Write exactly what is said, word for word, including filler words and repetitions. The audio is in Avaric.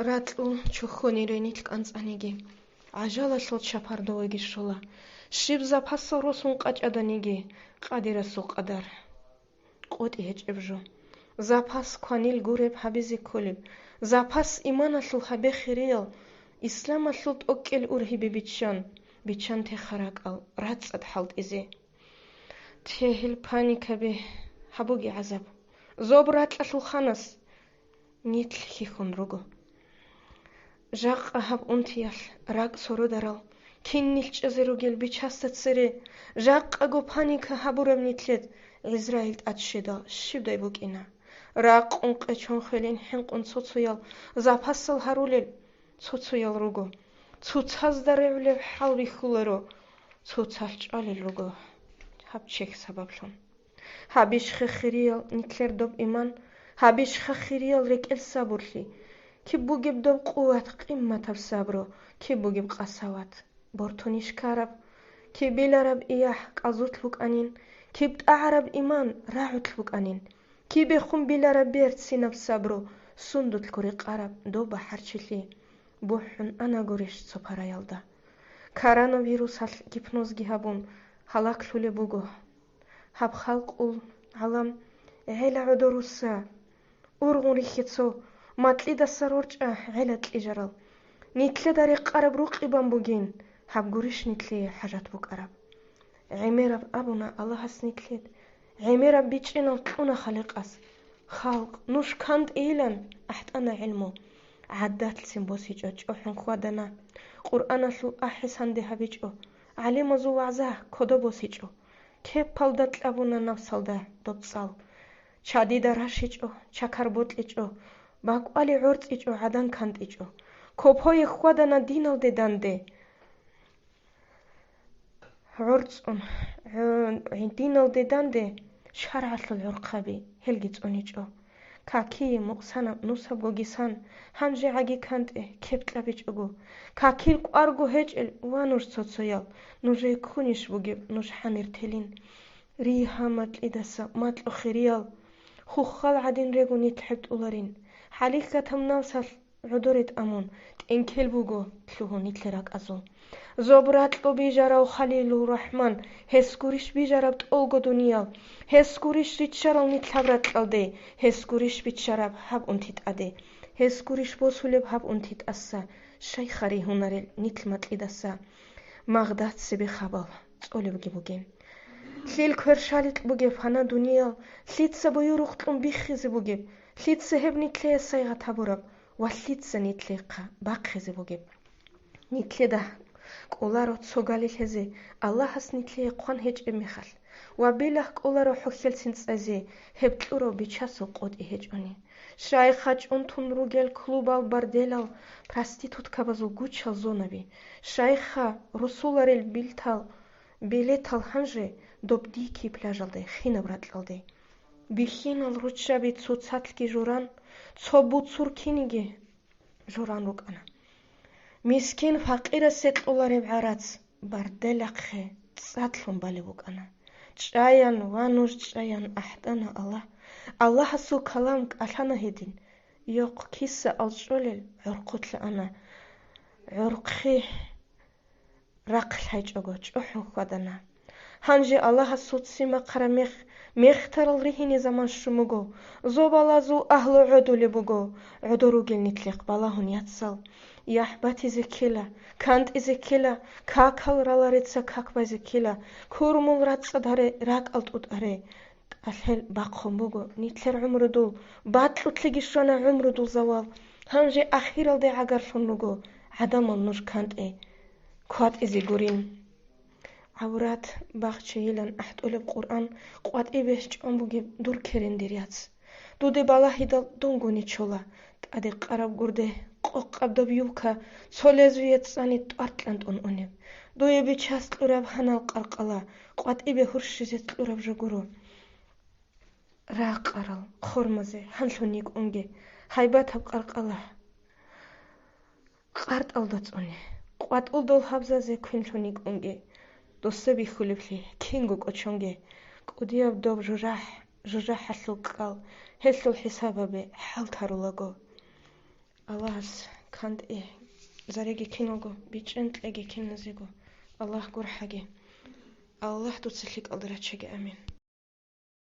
Ракьул чохьонире нилъ кӀанцӀаниги, гӀажалалъул чапар довеги щола. Щиб запасал росун къачӀаданиги, къадирасул къадар. КъотӀи гьечӀеб жо. Запас кванил гуреб гьабизе кколеб. Запас иманалъул гьабе хириял, исламалъул тӀокӀкӀел ургьибе биччан, биччан теха ракӀал рацӀцӀад хӀалтӀизе. Тегьил паникаби гьабуги гӀазаб. Зоб ракьалъул ханас нилъ хьихьун руго. Жакъа гьаб унтиялъ ракӀ сородарал, киннилъ чӀезе ругел бичасда цере, жакъаго паника гьабураб нилъед ГӀизраил тӀад щведал щибдай букӀина. Ракъун къечон хвелин хӀинкъун цо-цоял запасал гьарулел цо-цоял руго. Цоцазда регӀулеб хӀал бихьуларо, цоцалъ чӀвалел руго гьаб чехь сабаблъун. Гьабищха хириял нилъер доб иман, гьабищха хириял рекӀел сабурлъи? Киб бугеб доб къуват, къимматаб сабру, киб бугеб къасават, бортунищ ккараб? Киб билараб иягь кӀалзулъ букӀанин, киб тӀагӀараб иман рагӀулъ букӀанин, кибехун билараб берцинаб сабру, сундулъго рекъараб доб бахӀарчилъи? БухӀун анагурищ цо параялда? Коронавирусалъ гипнозги гьабун, гьалаклъулеб буго. Гьаб халкъул гӀалам гӀела гӀодоруса, ургъун рихье цо, макьидаса рорчӀа гӀела кьижарал. Нилъеда рекъараб рукъи бан бугин, гьаб гурищ нилъее хӀажат букӀараб? ГӀемераб абуна Аллагьас нилъед, гӀемераб бичӀчӀинал кьуна Халикъас. Халкъ, нуж кантӀейилан ахӀтӀана гӀилму. ГӀадатцин босичӀо, чӀухӀун хьвадана. Къуръаналъул ахӀи санде гьабичӀо. ГӀалимазул вагӀза кодо босичӀо. Кепалда кьабуна напсалда доб цӀал. Чадида рашичӀо, чакар бокьичӀо, бакӀвали гӀорцӀичӀо, гӀадан кантӀичӀо. Копое хьвадана диналде данде. ГӀорцӀун, гӀо-, диналде данде шаргӀалъул гӀурхъаби, гьелги цӀуничӀо. Какие мукъсанаб нусабгоги сан, гьанже гӀаги кантӀе кеп кьабичӀого. Какил кӀварго гьечӀел ва нуж цо-цоял, нужее ккунищ бугеб нуж гьанир телин? Ригьа макьидаса, макьу хириял, хуххал гӀадин рего нилъ хӀебтӀуларин. ХӀалихьатаб навсалъ гӀодоре тӀамун, тӀенкел буго лъугьун нилъер ракӀазул. Зоб ракьу бижарав Халилул Рахман, гьес гурищ бижараб тӀолго дуниял, гьес гурищ риччарал нилъ гьаб ракьалде, гьес гурищ биччараб гьаб унти тӀаде, гьес гурищ босулеб гьаб унти тӀаса, щайха ригьунарел нилъ макьидаса? Магъда цебе хабал цӀолебги бугин. Лъил кверщаликь бугеб гьанна дуниял, лъица буюрухъ кьун биххизе бугеб, лъица гьеб нилъее сайгъат гьабураб ва лъица нилъехъа бахъизе бугеб? Нилъеда кӀоларо цо галилъезе Аллагьас нилъее хъван гьечӀеб мехалъ, ва билагь кӀоларо хӀухьелцин цӀезе гьеб кьурав бичасул къотӀи гьечӀони. Щайха чӀунтун ругел клубал барделал, проституткабазул гучал зонаби, щайха росуларел билтал, билетал гьанже доб дикий пляжалде, хинаб ракьалде. Бихьинал руччаби цоцалъги журан, цо буцур киниги журан рукӀана. Мискин-факъирасе кьолареб гӀарац барделахъе цӀадлъун балеб букӀана. ЧӀаян ва нуж чӀаян ахӀдана Аллагь. Аллагьасул калам кӀалъана гьедин. Йохъ киса алчӀолел гӀорхъулъа ана. ГӀорхъи рахълъайчӀого чӀухӀун хьвадана. Гьанже Аллагьасул ццин бахъараб мех, мехтарал ригьине заман щун буго, зобалазул агьлу гӀодулеб буго, гӀодор ругел нилъехъ балагьун яцал. ЯхӀ батизе ккела, кантӀизе ккела, какал ралареца как байзе ккела, курмул рацӀцӀад гьаре, ракӀал тӀутӀ гьаре. ТӀалъел бахъун буго нилъер гӀумрудул, бакьулъеги щвана гӀумрудул завал. Гьанже ахиралде гӀагарлъун руго, гӀадамал нуж кантӀе кватӀизе гурин. ГӀаврат бахчейилан ахӀтӀолеб Къуръан къватӀибе чӀван бугеб дур керендер яц. Дуде балагьидал дунго нечола, тӀаде къараб гурде, къокъаб доб юбка, цо лезвие цӀани тӀваркьантӀун унеб. Дуе бичас кьураб гьанал къаркъала, къватӀибе гьурщизе кьураб жо гуро. Ракъарал хъормазе гьанлъун йикӀунге, гьайбатаб къаркъала къартӀалда цӀуне, къватӀул долгьабзазе квинлъун йикӀунге, досе бихьулеблъи кинго кӀочонге, кӀудияб доб жужахӀ, жужахӀалъул кӀкӀал, гьелъул хӀисабабе хӀалтарулаго. Аллагьас кантӀе зареги киналго бичӀчӀен кьеги киназего. Аллагь гурхӀаги. Аллагь дуца лъикӀалда рачаги. Амин.